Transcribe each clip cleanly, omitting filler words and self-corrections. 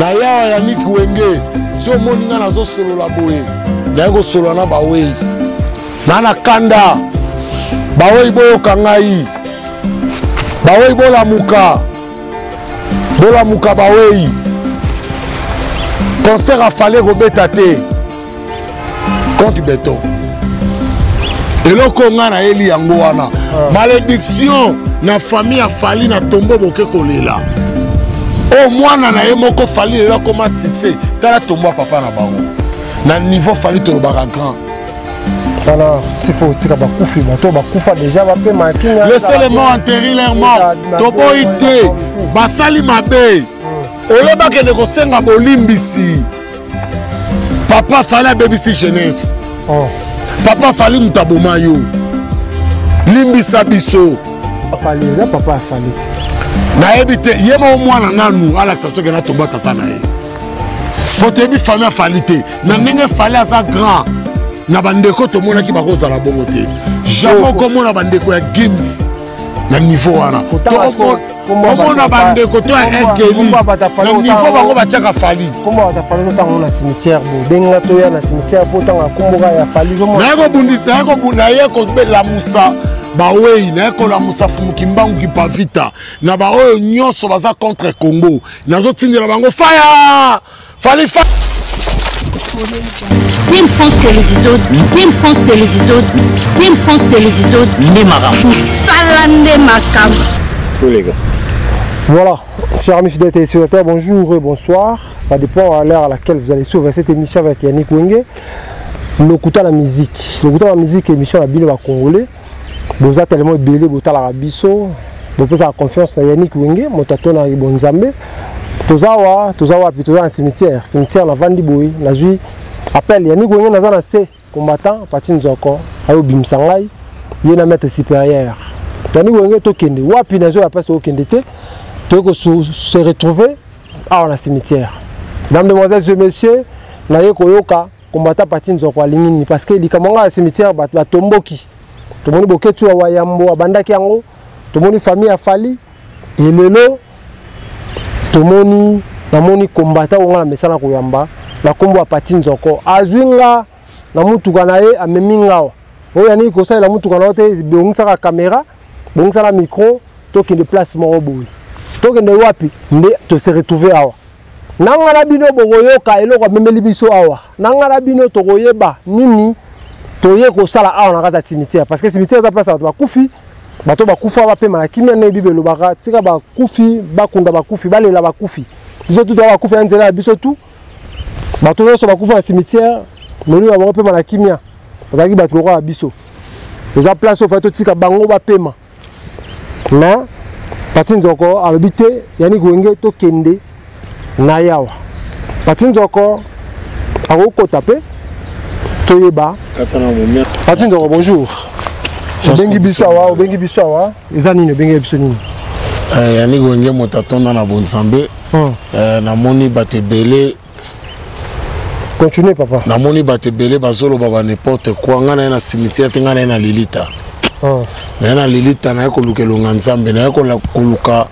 Na yawa Yannick Wenge, ti omoni nga nazosolola boye, naye kosolola na bawei na kanda. Bawei boyoka ngai, bawei bolamuka, bolamuka bawei. Concert afale kobeta te contre beton. Eloko ngai nayeli yango wana, malédiction na famille ya Fally na tombo boke kolela. Oyo mwana na ye moko Fally lelo akoma succès, tala tombo ya papa na bango na niveau Fally tolobaka grand. Wana s'il faut otika bakufi, bato bakufa déjà bapema kimia. Laissez les morts enterrer leurs morts. Toboyi te, basali mabe, oyo bakende kosenga bolimbisi. Papa Fally abebisi jeunesse. Papa Fally, moto aboma yo, limbisa biso. Fally eza papa ya Fally ti. Nayebi te, ye moko mwana nanu alakisa soki natomba tata na ye. Fo toyebi famille ya Fally te na ndenge Fally aza grand na bandeko. Tomonaki bakozala bongo te, jamais okomona bandeko ya Gims na niveau wana, omona bandeko to ya Ekeli na niveau bango batiaka Fally. Kombo ya Fally otango na cimetière, bo benga toya na cimetière mpo otanga komboka ya Fally. Naye kolamusa bawei, naye kolamusa Fumuki Mbangu Kipavita na baoyo nyonso baza contre Congo. Nazotindela bango faya Fally fa. Team France Télévision, Team France Télévision, Team France Télévision, nde makambo. Mosala nde makambo. Toleka. Voilà, chers amis fidèles téléspectateurs, bonjour et bonsoir. Ça dépend à l'heure à laquelle vous allez suivre cette émission avec Yannick Wenge. Lokuta la musique. Lokuta la musique, émission la bino ba congolais. Boza tellement ebele botalaka biso. Bopesaka confiance na Yannick Wenge, moto atona bonzambe. Toza wa, toza wapi? Toza na cimetière. Cimetière navandi boye, nazwi appel Yannick Wenge, naza na se combattant Pati Nzoko ayobimisa ngai ye na maître supérieur Yannick Wenge. Tokende wapi? Nazoya place tokokende te, toyei se retrouver awa na cimetière. Mesdames, demoiselles et messieurs, naye koyoka combattant Pati Nzoko alingi nini, parce que likambo nga ya cimetière, bato batomboki. Tomoni Boketshu ya Wayambo abandaki yango, tomoni famille ya Fally, elelo tomoni, namoni combattant oyo nga na mesana koyamba na nkombo ya Pati Nzoko. Azwi nga na mutuka na ye, amemi nga awa. Oyo yaniki kosalela mutuka na yo te, bongisaka caméra, bongisaka micro, tokende place moko boye. Tokende wapi? Nde tose retrouve awa. Na nga na bino bokoyoka eloko amemeli biso awa. Na nga na bino tokoyeba nini toye kosala awa na kati ya cimetière, parce que cimetière eza place ya bato bakufi. Bato bakufa bapema na kimia. Ndenge Bible elobaka, tika bakufi bakunda bakufi, balela bakufi. Biso tu toya bakufi ya nzela ya biso tu. Bato nyonso bakufa na cimetière, molimo ya bango pema na kimia. Bazalaki bato lokola ya biso. Eza place oyo fai totika bango bapema. Mais Pati Nzoko alobi te, Yannick Wenge, tokende na yawa. Pati Nzoko akokota mpe toyeba. Pati Nzoko, bonjour. Obengi biso awa, obengi biso awa, eza nini? Obengi biso nini? Yannick Wenge, moto atonda na bonzambe. Namoni bato ebele. Continue, papa. Namoni bato ebele bazoloba ba n'importe quoi. Ngai naye na cimetière te, ngai naye na lilita. Naye na lilita, naye koluka elonga Nzambe, naye koluka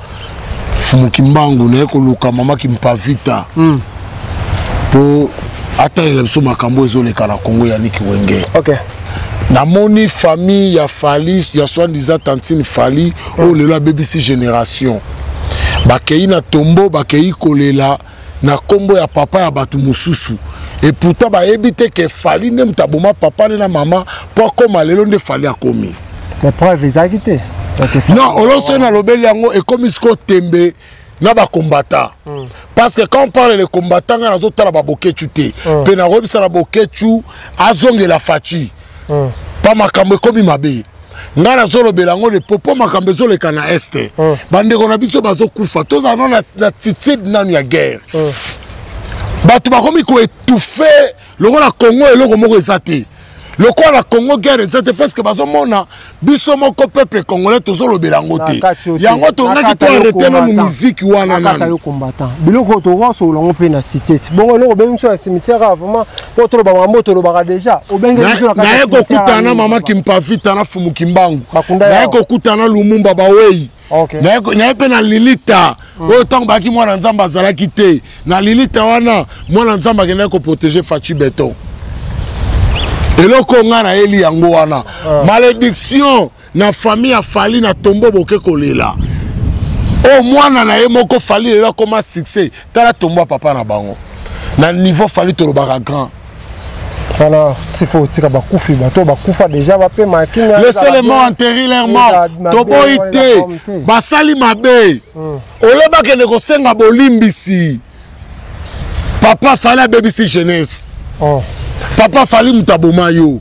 Fumuki Mbangu, naye koluka mama Kimpavita mpo atalela biso makambo ezoleka na Kongo. Yannick Wenge, namoni famille ya Fally, ya soi-disant tantine Fally oyo lelo abebisi génération. Bakei na tombo, bakei kolela na nkombo ya papa ya bato mosusu, et pourtant bayebi te ke Fally nde moto aboma papa nde na mama mpo akóma lelo nde Fally akomi. Mais preuve ezalaki te. Non, oloso nalobeli yango, ekomi sikoyo tembe na bacombattant, parce que quand on parle de combattant, ngai nazotala babokecu te. Mpe nakoyebisa na Bokecu azongela Fatshi mpa makambo ekomi mabe. Ngai nazolobela yango le popo, makambo ezoleka na Est, bandeko na biso bazokufa. Tozala nano na attitude nanu ya guerre. Bato bakomi koétouffer lokola Congo eloko moko eza te. Lokola na Congo guerre eza te, parce que bazomona biso moko peuple congolais tozolobela yango te. Yango tongaki to arrete nanu miziki wana. Nanu yo combattant, biloko oyo tokosolola yango mpe na cité ti bongo eloko obengi biso na cimetière kaka vraiment mpo toloba makambo tolobaka déjà. Obenge biso na naye kokutana na mama Kimpavita na Fumu Kimbangu, naye kokutana na Lumumba bawei, naye mpe na lilita oyo ntango bayaki mwana Nzambe azalaki te na lilita wana. Mwana Nzambe akendaki koprotéger Fatshi Béton. Eloko ngai nayeli yango wana, malédiction na famille ya Fally na tombo boke kolela oyo mwana na ye moko Fally lelo akoma succès. Tala tombo ya papa na bango na niveau Fally tolobaka grand. Wana sifo otika bakufi, bato bakufa déjà bapema kimia. Laissez les morts enterrer leurs morts. Toboyi te, basali mabe, oyo bakende kosenga bolimbisi. Papa Fally abebisi jeunesse. Papa Fally, moto aboma yo,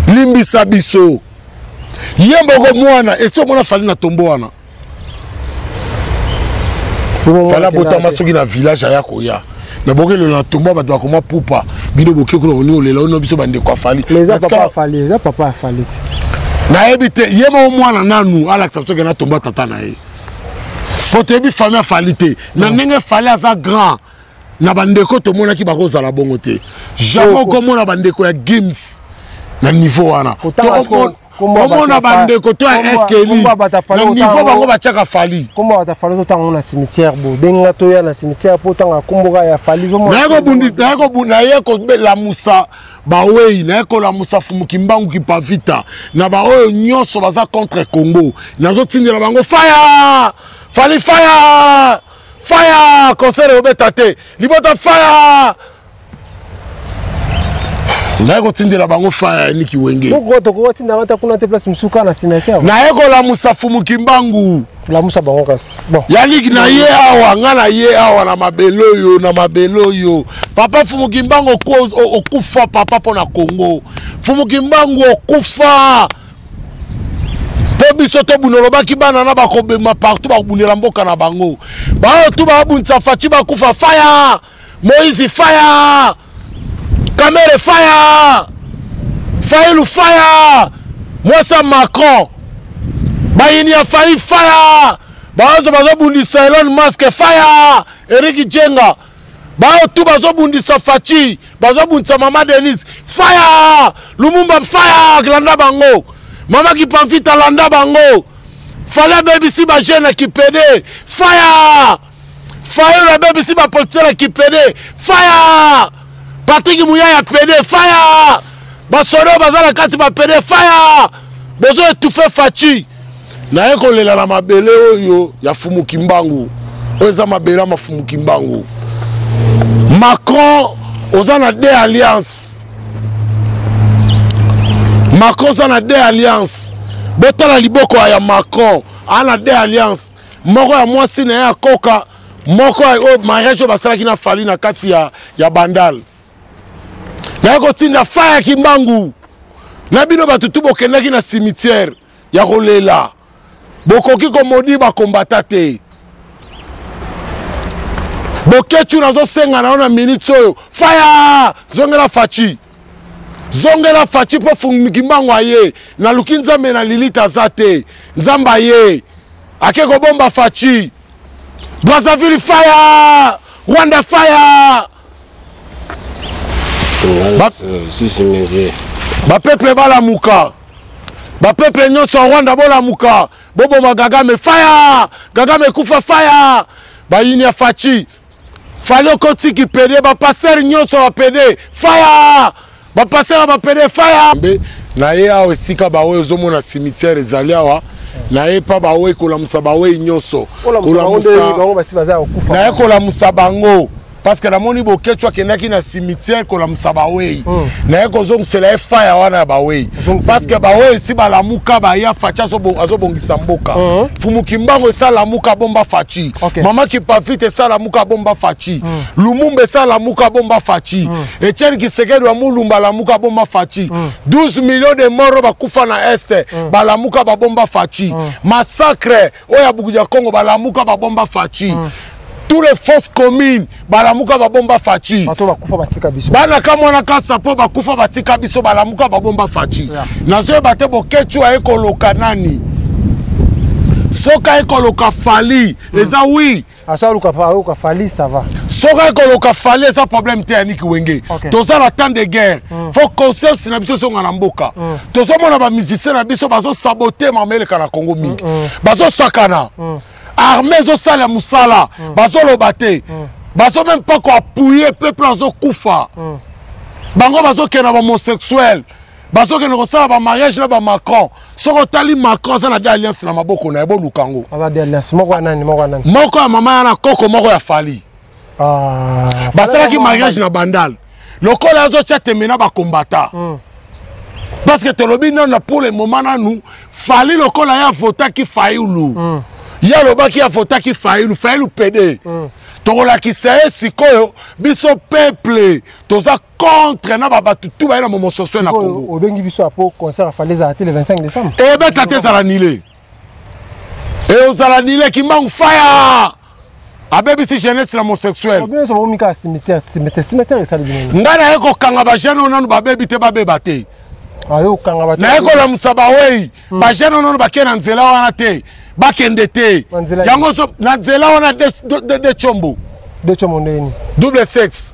limbisa biso. Ye moko mwana esi omona Fally na tombo wana. Fally abotama soki na village, aya koya me bokelela na tombo, bato bakoma pupa. Bino boke kuna koni olela ono biso bandeko ya Fally. Eza papa Fally, eza papa ya Fally ti. Nayebi te, ye moko mwana nanu alakisa biso kena tombo ya tata na ye, po toyebi famille ya Fally te na ndenge Fally aza grand na bandeko. Tomonaki bakozala bongo te, jamais okomona bandeko ya Gims na niveau wana, omona bandeko to ya Ekeli na niveau bango batiaka Fally. Kombo bato Fally ozotanga na cimetière, bo benga toya na cimetière mpo otanga kombo kaka ya Fally. Naye kolamusa bawei, naye kolamusa Fumuki Mbangu Kipavita na baoyo nyonso baza contre Congo. Nazotindela bango fire, Fally fire, fire. Concert obeta te, libota fire. Naye kotindela bango fire ya Niki Wenge. Tokotindanga ta kuna te, place mosusu kaka na cimetière. Naye kolamusa Fumuki Mbangu. Lamusa bango kasi. Bon, Yaniki na ye awa, nga na ye awa na mabele oyo, na mabele oyo. Papa Fumuki Mbangu, okufa papa mpo na Congo. Fumuki Mbangu, okufa mpo biso tobunda. Olobaki bana na bakobema partout, bakobundela mboka na bango. Baoyo tu babundisa Fatshi bakufa, fire. Moïse fire, Kamerhe fire, Fayulu fire, mwasa Macron, bayini ya Fally fire, baozo bazobundisa Elon Musk fire, Eric Jenga, baoyo tu bazobundisa Fatshi, bazobundisa mama Denise fire, Lumumba fire, landa bango. Mama Kipamfita, landa bango. Fally abebisi bajeune ya kipede, fire. Fayulu abebisi bapoliticien na kipede, fire. Patrik Muyaya pede, fire. Basoda oyo baza na kati bapede, fire. Bozo étouffe Fatshi. Naye kolela na mabele oyo ya Fumuki Mbangu, oyo eza mabele ya Mafumuki Mbangu. Macron oza na de alliance, Macron oza na de alliance. Botala liboko ya Macron, aa na de alliance moko ya mwasi na ye akoka moko oyo mariage oyo basalaki na Fally na kati ya Bandal. Naye kotinda fa ya Kimbangu na bino bato tu bokendaki na cimetière ya kolela. Bokoki komodi bakombata te. Bokecu, nazosenga na yo na minute oyo, faya, zongela Fatshi, zongela Fatshi, mpo Fumuki Mbangu aye. Naluki Nzambe na lilita, aza te. Nzambe aye ake kobomba Fatshi. Brazzaville fire, Rwanda fire. Bapeuple balamuka, bapeuple nyonso ya Rwanda bolamuka, boboma Kagame fire, Kagame ekufa fire. Bayini ya Fatshi, Fally okotiki pede, bapasteur nyonso bapede fire, bapasteur ya bapede fire. Mbe na ye awa esika baoyo ozomona cimetière ezali awa, na ye mpa bawei kolamusa bawei nyonso, naye kolamusa bango parce que namoni Bokecu akendaki na cimetière kolamusa bawei. Naye kozongisela ye faya wana ya bawei parce que bawei esi balamuka, baya. Fatshi azobongisa mboka. Fumuki Mbango esalamuka, bomba Fatshi. Mama Kipavite esalamuka, bomba Fatshi. Lumumba esalamuka, bomba Fatshi. Etienne Tshisekedi wa Mulumba alamuka, bomba Fatshi. 12 millions de morts oyo bakufa na Est, balamuka, babomba Fatshi. Massacre oyo ya Bukuja Congo, balamuka, babomba Fatshi. Tous les fausses communes balamuka babomba Fatshi. Bato bakufa batika biso. Bana kamwana kasa po bakufa batika biso balamuka babomba Fatshi. Yeah. Nazoyeba te Boketshu aye koloka nani. Soki aye koloka Fally, eza oui. Aso aluka aluka Fally, ça va. Soki aye koloka Fally eza problème te Yannick Wenge. Okay. Toza na temps de guerre. Faut conscience na biso ezonga na mboka. Tozomona ba musiciens na biso bazo saboter mameleka na Congo mingi. Bazosakana. Armée ezosala mosala, bazoloba te. Bazo même pas koappuyer peuple azokufa. Bango bazokende na bahomosexuel, bazokende kosala bamariage na bamacron. Soki otali Macron aza na de alliance na maboko na ye, boluka yango. Aza de alliance moko ya nani, moko ya nani? Moko ya mama ya na koko, moko ya Fally. Ah, basalaki mariage na Bandal lokola azotya tembe na bakombata. Parce que tolobi nano pour le moment nanu Fally lokola ye avotaki Fayulu. Ye alobaki avotaki Fayulu, Fayulu pede. Tokolakisa ye sikoyo biso peuple toza contre na babato tu baye na homosexuel na Congo. Obengi biso apo concert Fally ezala te le 25 décembre. Ebeta te, ezala nile e ozala nile. Kimbangu faya abebisi jeunesse na homosexuel. Bino nyonso bokomi kaka cimetière, cimetière, cimetière esali bino nini? Ngai naye kokanga bajeune oyo nanu babebi te, babeba te. Ayo kokanga bato. Naye kolamusa bawei, bajeune oyo nanu bakei na nzela wana te, bakende te. Na nzela yango so na nzela wana de chombo. De tsomo ndeni? Double sexe,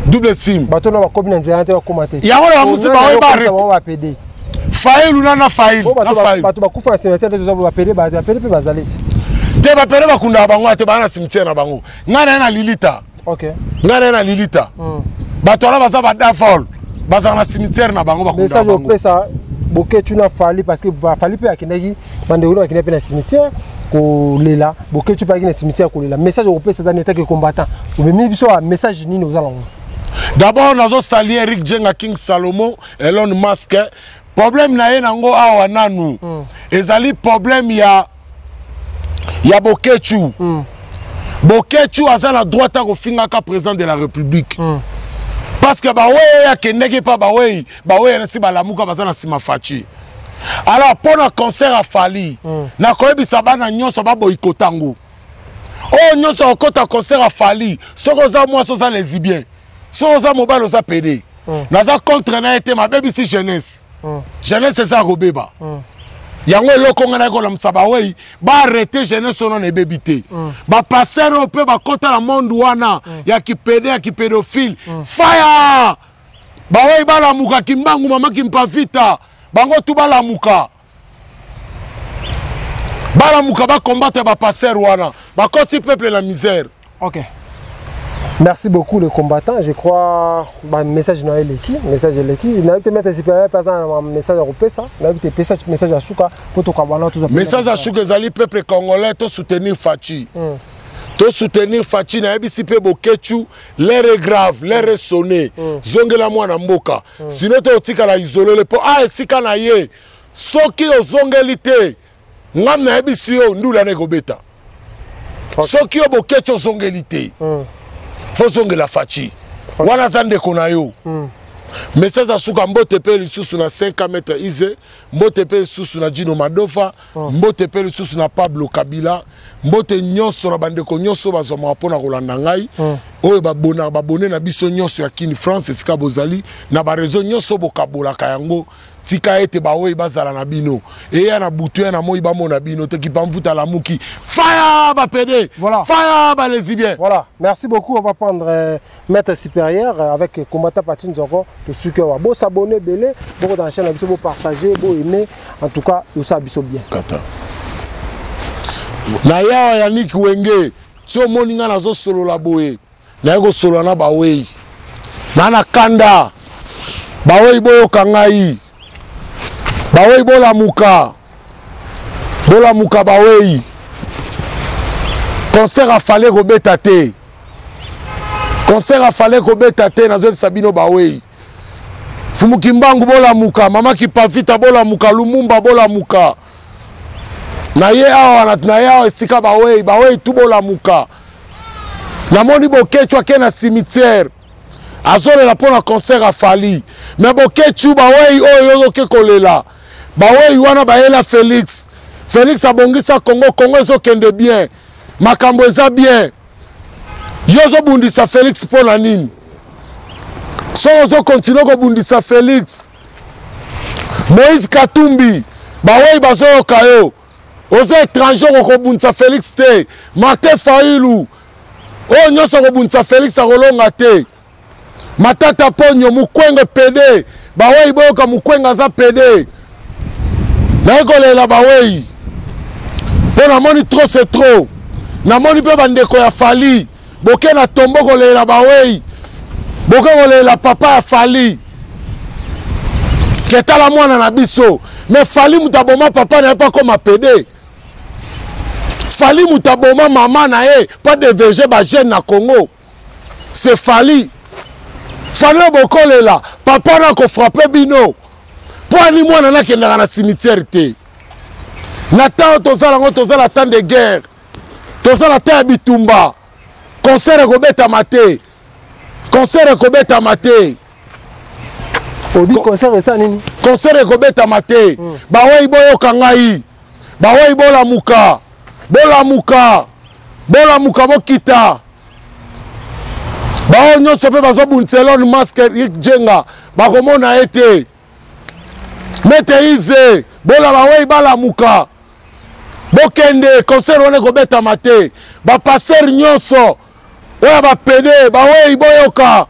double sim. Bato na bakomi na nzela wana te, bakóma te. Yango na bamusu baoyo baarrêter bango bapede. Fayulu na Fayulu Po na bato Fayulu. Bato bakufa na cimetière nde toza bapede, bapede mpe bazali ti. Te, bapede bakundaka bango te, baa na cimetière na bango. Ngai naye na lilita. Ngai naye na lilita. Bato wana baza badavol, bazala na cimetière na bango, bakundaka message bango. Opesa Boketshu na Fally, parce que Fally mpe akendaki, bandeko no akendaki mpe na cimetière kolela, Boketshu mpe akeki na cimetière kolela. Message okopesa eza neti que combattant omemi biso ya message nini oza nango? D'abord nazosaluer Eric Jenga, King Salomo, Elon Musk. Problème na ye nango awa nanu ezali problème ya Boketshu. Boketshu aza na droit ya kofingaka président de la République, parce que bawei oyo akendeki mpa bawei, bawei nasi balamuka, baza na nsima Fatshi. Alors mpo na concert ya Fally, nakoyebisa bana nyonso baboyikota yango. Oyo nyonso akokɔta concert ya Fally, soki oza mwasi oza lesbien, soki oza mobali oza pede. Naza contre na ye te, mabebisi jeunesse. Jeunesse eza ya kobeba. Yango eloko ngai naye kolamusa bawei, baarrêter jeunesse oyo nano ebebi te. Bapasteur oyo mpe bakɔta na monde wana ya kipede, ya kipédophile, faya bawei balamuka. Kimbangu, mama Kimpavita, bango tu balamuka, balamuka, bacombattre bapasteur wana bakoti peuple na misère. Ok. Merci beaucoup le combattant. Je crois bah, message na eleki, message eleki. Na te mettre supérieur pas un message à kopesa. Na te pesa message à suka pour to kabana tout. Message ya suka ezali: peuple congolais, tosoutenir Fatshi, tosoutenir Fatshi. Nayebisi mpe Boketshu, l'heure est grave, l'heure est sonné. Zongela mwana mboka, sinon te otikala isolele mpo a esika na ye. Soki ozongeli te, ngam nayebisi yo, ndula na ekobeta. Soki yo Boketshu ozongeli te, fo zongela Fatshi wana, aza ndeko na yo. Message ya suka: mbote mpe lisusu na 5 mètre ise, mbote mpe lisusu na Jino Madofa, mbote mpe lisusu na Pablo Kabila, mbote nyonso na bandeko nyonso bazwamaka mpona kolanda ngai, oyo babona babone na biso nyonso ya Kini France, esika bozali na baréseau nyonso bokabolaka yango. Tika ete baoyo bazala na bino, eya na butu ya na moi, bamona bino te. Kipamvuta lamuki, faya bapede. Voilà. Faya balesbien. Voilà, merci beaucoup. On va prendre maître supérieur avec combattant Patine Zoko de Sukewa. Bo s'abonner belé, beaucoup dans la chaîne, bo partager, bo aimer. En tout cas, ça biso bien. Kata na yawa Yannick Wenge, ti omoni ngai nazosolola boye, naye kosolola na bawei na kanda. Bawei boyoka ngai, bawei bolamuka, bolamuka bawei. Concert ya Fally kobeta te, concert ya Fally kobeta te. Nazoyebisa bino bawei, Fumuki Mbangu bolamuka, mama Kipavita bolamuka, Lumumba bolamuka. Na ye awa, na ye awa esika bawei, bawei tu bolamuka. Namoni Boketshu ake na cimetière azolela mpo na concert ya Fally. Me Boketshu, bawei oyo ozoke kolela, bawei wana bayela Félix. Félix abongisa Congo, Congo ezokende bien, makambo eza bien. Yo ozobundisa Felix mpo na nini? Soki ozokontinue kobundisa Felix, Moïse Katumbi, bawei bazoyoka yo. Oza étranger, okobundisa Felix te. Martin Fayulu, oyo nyonso akobundisa Felix akolonga te. Matata Ponyo, Mukwenge PD, bawei boyoka Mukwenge aza PD. Naye kolela bawei mpo namoni trop c'est trop. Namoni mpe bandeko ya Fally boke na tombo kolela bawei, boke kolela papa ya Fally ketala mwana na biso. Mais Fally moto aboma papa na ye mpo akoma PD. Fally moto aboma mama na ye mpo adeverge bajeune na Congo. C'est Fally. Fally oyo bokolela papa na kofrape bino mpo ani mwana nakendaka na cimetière te. Na ntango tozala yango, tozala temps de guerre, tozala temps ya bitumba. Concert ekobetama te, concert ekobetama te. Obi concert esa nini? Concert ekobetama te. Bawei boyoka ngai, bawei bolamuka, bolamuka, bolamuka, bokita. Baoyo nyonso mpe bazobundisa Elon Musk, Eric Jenga, bakomona ye te. Mete Ize, bola bawei balamuka, bokende concert wana ekobetama te. Bapaster nyonso oyo ya bapede, bawei boyoka.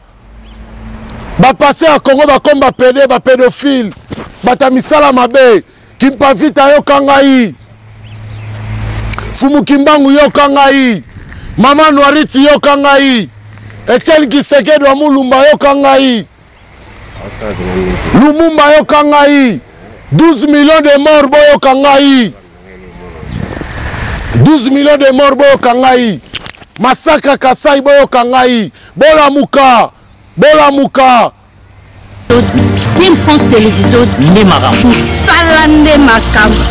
Bapaster ya Congo bakomi bapede, bapedophile, bato misala mabe. Kimpavita yoka ngai, Fumu Kimbangu yoka ngai, Mama Noiriti yoka ngai, Etienne Kisekedi wa Mulumba yoka ngai, Lumumba yoka ngai, 12 millions de morts boyoka ngai, 12 millions de morts boyoka ngai, Masaka Kasai boyoka ngai, bolamuka, bolamuka. Team France Télévision nde makambo. Mosala nde makambo.